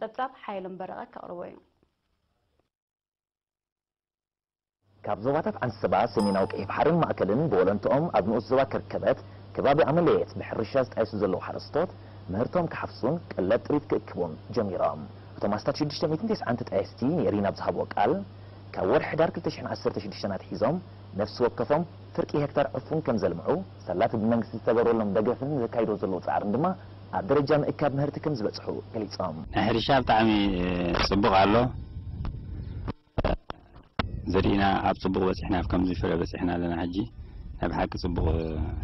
ጸብጻብ ሓየሎም በረቐ ከቕርቦ እዩ። ካብ ዞባታት ዓንሰባ፣ ሰሜናዊ ቀይሕ ባሕርን ማእከልን ብወለንትኦም ኣብ ንኡስ ዞባ ከርከበት፣ ከባቢ ኣመለየት ብሕርሻ ዝጣየሱ ዘለዉ ሓረስቶት ምህርቶም ክሓፍሱን ቀለብ ጥሪት ክእክቡን ጀሚሮም። እቶም ኣስታት ሽዱሽተ ሚእትን ተስዓን ተጣየስቲ ንኤሪና ኣብ ዝሃብዎ ቃል፣ ካብ ወርሒ ሕዳር ክልተ ሽሕን ዓሰርተ ሽዱሽተን ኣትሒዞም ነፍሲ ወከፎም ፍርቂ ሄክታር ዕፉን ከም ዘልምዑ፣ ሳላ እቲ ብመንግስቲ ዝተገበረሎም ደገፍን ዘካይድዎ ዘለዉ ጻዕርን ድማ ኣብ ደረጃ ምእካብ ምህርቲ ከም ዝበጽሑ ገሊጾም። ናይ ሕርሻ ብጣዕሚ ጽቡቕ ኣሎ። ዘሪእና ኣብ ጽቡቕ በጺሕና፣ ኣብ ከምዚ ፍረ በጺሕና ኣለና። ሕጂ ናይ ብሓቂ ጽቡቕ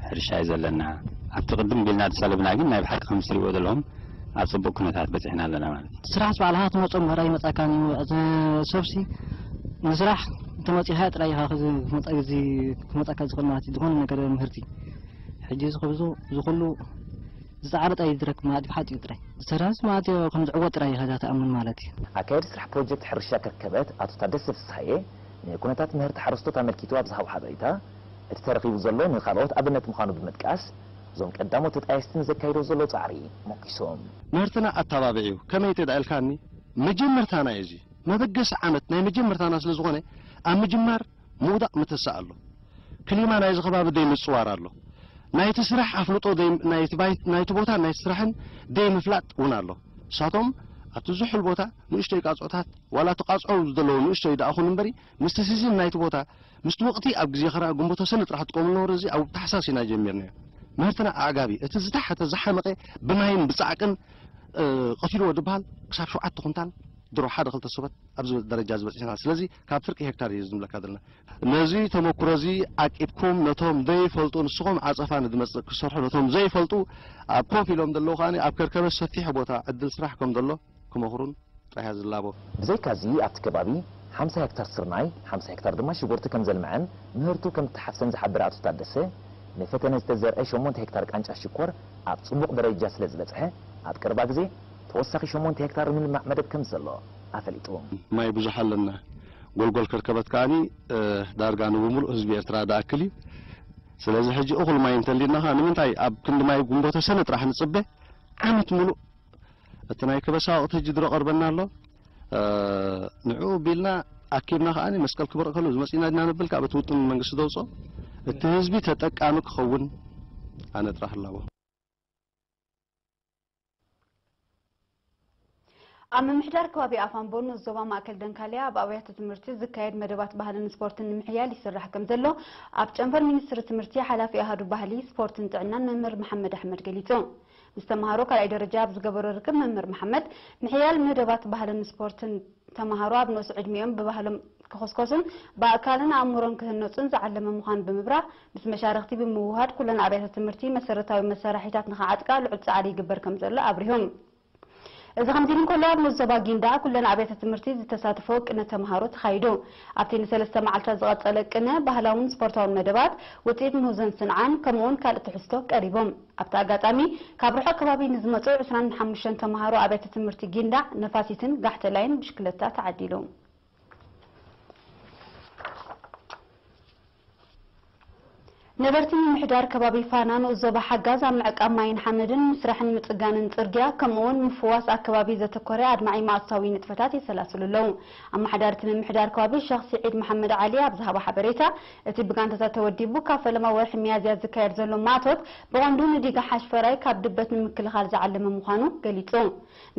ሕርሻ እዩ ዘለና። ኣብቲ ቅድም ቢልና ተሰለብና ግን ናይ ብሓቂ ከም ትሪእዎ ዘለኹም ኣብ ጽቡቕ ኩነታት በጺሕና ኣለና ማለት እዩ። ስራሕስ ባዕልኻ ክትመጾ ምህራይ ይመጻካን እዩ። እቲ ሰብሲ ንስራሕ እንተመጺኻ ጥራይ ኢኻ ክዚ ክመጻ ግዚ ክመጻካ ዝኽእል ማለት እዩ። ዝኾነ ነገር ምህርቲ ሕጂ እዚ ክብዙ እዚ ኩሉ ዝጻዕረ ጥራይ እዩ ዝረክብ ማለት እዩ። ብሓጺሩ ጥራይ ዝሰርሕስ ማለት እዩ ከም ዝዕወት ጥራይ ኢኻ እዛ ትኣምን ማለት እዩ። ኣካየዲ ስራሕ ፕሮጀክት ሕርሻ ከርከበት ኣቶ ታደሰ ፍስሃየ ንኩነታት ምህርቲ ሓረስቶት ኣመልኪቱ ኣብ ዝሃቦ ሓበሬታ፣ እቲ ተረኺቡ ዘሎ ንኻልኦት ኣብነት ምዃኑ ብምጥቃስ፣ እዞም ቀዳሞት ተጣየስቲ ንዘካይዶ ዘሎ ጻዕሪ ሞጊሶም። ምህርትና ኣተባብዕ እዩ። ከመይ ተዳ ኢልካኒ፣ መጀመርታና እዩ እዚ። መበገሲ ዓመት ናይ መጀመርታና ስለ ዝኾነ፣ ኣብ ምጅማር ምውዳቕ ምትሳእ ኣሎ። ክሊማ ናይዚ ከባቢ ደይ ምጽዋር ኣሎ። ናይቲ ስራሕ ኣፍልጦ ደይ፣ ናይቲ ባይ፣ ናይቲ ቦታን ናይቲ ስራሕን ደይ ምፍላጥ እውን ኣሎ። ንሳቶም ኣብቲ ዝሑል ቦታ ንእሽቶይ ቃጽዖታት፣ ዋላ እቲ ቃጽዖ ዘለዎ ንእሽቶይ ደኣ ኹን እምበሪ፣ ምስቲ ሲዝን ናይቲ ቦታ፣ ምስቲ ወቕቲ ኣብ ግዜ ኸረኣ ጉንቦተ ሰነ ጥራሕ ጥቀሙ ነበሩ። እዚ ኣብ ታሕሳስ ኢና ጀሚርናዮ። ምህርትና ኣዕጋቢ፣ እቲ ዝተሓተ ዝሓመቐ ብማይን ብጻዕቅን፣ እ፣ ቀቲልዎ ድበሃል ክሳብ ሸውዓተ ኩንታል ድሮ ሓደ ክልተ ሰበት ኣብዚ ደረጃ ዝበጽሕና። ስለዚ ካብ ፍርቂ ሄክታር እዩ ዝንብለካ ዘለና። ነዚ ተመኩሮ እዚ ዓቂብኩም ነቶም ዘይፈልጡ፣ ንስኹም ዓጸፋ ንዝመጽእ ክትሰርሑ ነቶም ዘይፈልጡ ኣብ ኮፍ ኢሎም ዘለዉ ከኣ ኣብ ከርከበት ሰፊሕ ቦታ ዕድል ስራሕ ከም ዘሎ ክመኽሩን ጥራሕ እያ ዝላቦ። ብዘይካዚ ኣብቲ ከባቢ ሓምሳ ሄክታር ስርናይ፣ ሓምሳ ሄክታር ድማ ሽጉርቲ ከም ዘልምዐን ምህርቱ ከም እተሓፍሰን ዝሓበረ ኣቶ ታደሰ፣ ንፈተነ ዝተዘርአ ሸሞንተ ሄክታር ቃንጫ ሽኮር ኣብ ጽቡቕ ደረጃ ስለ ዝበጽሐ፣ ኣብ ቀረባ ግዜ ተወሳኺ ሸሞንተ ሄክታር ንምልማዕ መደብ ከም ዘሎ ኣፈሊጡ። ማይ ብዙሕ ኣለና። ጎልጎል ከርከበት ከኣኒ እ፣ ዳርጋ ንብምሉእ ህዝቢ ኤርትራ ዝኣክል እዩ። ስለዚ ሕጂ እኹል ማይ እንተሊና ከኣ ንምንታይ ኣብ ክንዲ ማይ ጉንቦተ ሰነ ጥራሕ ንጽበ? ዓመት ምሉእ እቲ ናይ ከበሳ ወቕቲ ሕጂ ድሮ ቀርበና ኣሎ። እ፣ ንዕኡ ቢልና ኣኪብና ከኣ መስቀል ክበርቕ ከሎ ዝመጽእና ኢና ነብል ካብ እቲ ውጥን መንግስቲ ዘውጽኦ እቲ ህዝቢ ተጠቃሚ ክኸውን ኣነ ጥራሕ እላቦ። ኣብ ምምሕዳር ከባቢ ኣፋምቦ ንኡስ ዞባ ማእከል ደንካልያ ኣብ ኣብያተ ትምህርቲ ዝካየድ መደባት ባህልን ስፖርትን ንምሕያል ይስራሕ ከም ዘሎ ኣብ ጨንፈር ሚኒስትሪ ትምህርቲ ሓላፊ ኣሃዱ ባህሊ፣ ስፖርትን ጥዕናን መምህር መሓመድ ኣሕመድ ገሊጹ። ምስ ተምሃሮ ካልኣይ ደረጃ ኣብ ዝገበሮ ርክብ መምህር መሓመድ፣ ምሕያል መደባት ባህልን ስፖርትን ተምሃሮ ኣብ ንኡስ ዕድሚኦም ብባህሎም ክኹስኮሱን ብኣካልን ኣእምሮን ክህነጹን ዝዓለመ ምዃኑ ብምብራህ፣ ምስ መሻርኽቲ ብምውህሃድ ኩለን ኣብያተ ትምህርቲ መሰረታዊ መሳርሒታት ንኽዓጥቃ ልዑል ጻዕሪ ይግበር ከም ዘሎ ኣብሪሆም። እዚ ከምዚ ኢሉ እንከሎ፣ ኣብ ንኡስ ዞባ ጊንዳዕ ኩለን ኣብያተ ትምህርቲ ዝተሳተፈ ቅነ ተምሃሮ ተኻይዱ። ኣብቲ ንሰለስተ መዓልታት ዝቐጸለ ቅነ፣ ባህላውን ስፖርታውን መደባት፣ ውጽኢት ምህዞን ስንዓን፣ ከምኡ'ውን ካልእ ትሕዝቶ ቀሪቦም። ኣብቲ ኣጋጣሚ፣ ካብ ርሑቕ ከባቢ ንዝመጹ ዕስራን ሓሙሽተን ተምሃሮ ኣብያተ ትምህርቲ ጊንዳዕ፣ ነፋሲትን ጋሕተላይን ብሽክለታ ተዓዲሉ። ነበርቲ ምምሕዳር ከባቢ ፋና ንኡስ ዞባ ሓጋዝ ኣብ ምዕቃብ ማይን ሓመድን ምስራሕን ምጽጋንን ጽርግያ ከምኡውን ምፍዋስ ኣከባቢ ዘተኮረ ኣድማዒ ማእቶታዊ ንጥፈታት የሰላስሉ ኣለዉ። ኣመሓዳሪ እቲ ምምሕዳር ከባቢ ሸኽ ስዒድ መሓመድ ዓሊ ኣብ ዝሃቦ ሓበሬታ፣ እቲ ብጋንታታት ተወዲቡ ካብ ፈለማ ወርሒ ሚያዝያ ዝካየድ ዘሎ ማእቶት ብቐንዱ ንዲጋ ሓሽፈራይ ካብ ድበት ንምክልኻል ዝዓለመ ምዃኑ ገሊጹ።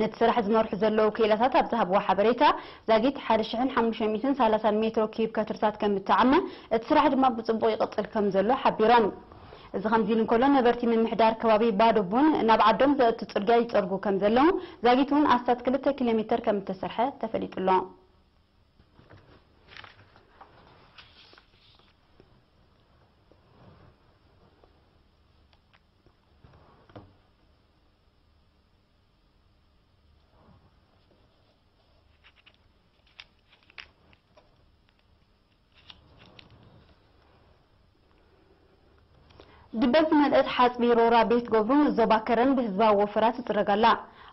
ነቲ ስራሕ ዝመርሑ ዘለዉ ክኢላታት ኣብ ዝሃብዎ ሓበሬታ፣ ዛጊት ሓደ ሽሕን ሓሙሽተ ሚእትን ሰላሳን ሜትሮ ኪዩብ ከትርታት ከም እተዓመ፣ እቲ ስራሕ ድማ ብጽቡቕ ይቕጽል ከም ዘሎ ሓቢሮም። እዚ ከምዚ ኢሉ እንከሎ፣ ነበርቲ ምምሕዳር ከባቢ ባዶ ቡን ናብ ዓዶም ዘእቱ ጽርግያ ይጸርጉ ከም ዘለዉ፣ ዛጊት እውን ኣስታት ክልተ ኪሎ ሜተር ከም እተሰርሐ ተፈሊጡ ኣሎ። ድበት ዝመልአት ሓጽቢ ሮራ ቤት ገብሩ ንዞባ ከረን ብህዝባዊ ወፈራ ትጽረግ ኣላ።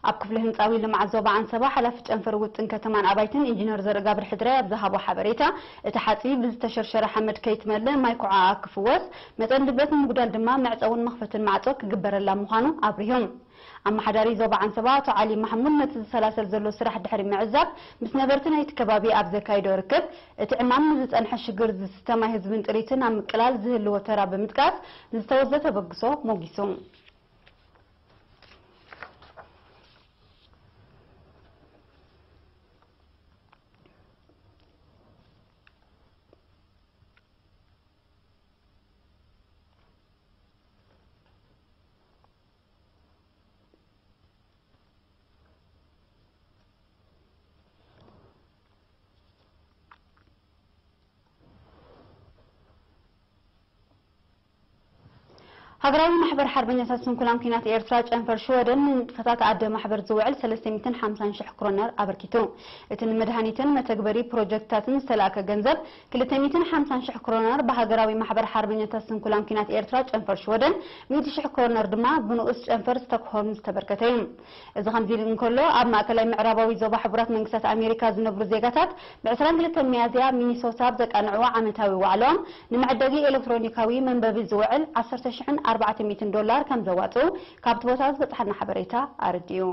ኣብ ክፍሊ ህንጻዊ ልምዓት ዞባ ዓንሰባ ሓላፊ ጨንፈር ውጥን ከተማን ኣባይትን ኢንጂነር ዘርእጋብር ሕድራይ ኣብ ዝሃቦ ሓበሬታ፣ እቲ ሓጽቢ ብዝተሸርሸረ ሓመድ ከይትመልእ ማይ ኩዓኣ ክፍወስ፣ መጠን ድበት ንምጉዳል ድማ መዕጸውን መኽፈትን ማዕጾ ክግበረላ ምዃኑ ኣብሪሆም። ኣመሓዳሪ ዞባ ዓንሰባ ኣቶ ዓሊ ማሕሙድ ነቲ ዝሰላሰል ዘሎ ስራሕ ድሕሪ ምዕዛብ፣ ምስ ነበርቲ ናይቲ ከባቢ ኣብ ዘካይዶ ርክብ፣ እቲ ዕማም ንዝጸንሐ ሽግር ዝስተ ማይ ህዝብን ጥሪትን ኣብ ምቅላል ዝህልዎ ተራ ብምጥቃስ፣ ንዝተወዘ ተበግሶ ሞጊሱ። ሃገራዊ ማሕበር ሓርበኛታት ስንኩላን ኲናት ኤርትራ ጨንፈር ሽወደን ንንጥፈታት ኣደ ማሕበር ዝውዕል ሰለስተ ሚእትን ሓምሳን ሽሕ ክሮነር ኣበርኪቱ። እቲ ንመድሃኒትን መተግበሪ ፕሮጀክትታትን ዝተላእከ ገንዘብ ክልተ ሚእትን ሓምሳን ሽሕ ክሮነር ብሃገራዊ ማሕበር ሓርበኛታት ስንኩላን ኲናት ኤርትራ ጨንፈር ሽወደን፣ ሚእቲ ሽሕ ክሮነር ድማ ብንኡስ ጨንፈር ስቶክሆልም ዝተበርከተ እዩ። እዚ ከምዚ ኢሉ እንከሎ፣ ኣብ ማእከላይ ምዕራባዊ ዞባ ሕቡራት መንግስታት ኣሜሪካ ዝነብሩ ዜጋታት ብ ዕስራን ክልተን ሚያዝያ ሚኒሶታ ኣብ ዘቃንዕዎ ዓመታዊ ዋዕላኦም፣ ንመዐደጊ ኤሌክትሮኒካዊ መንበቢ ዝውዕል ዓሰርተ ሽሕን ኣርባዕተ ሚእትን ዶላር ከም ዘዋጽኡ ካብቲ ቦታ ዝበጽሓና ሓበሬታ ኣረዲኡ።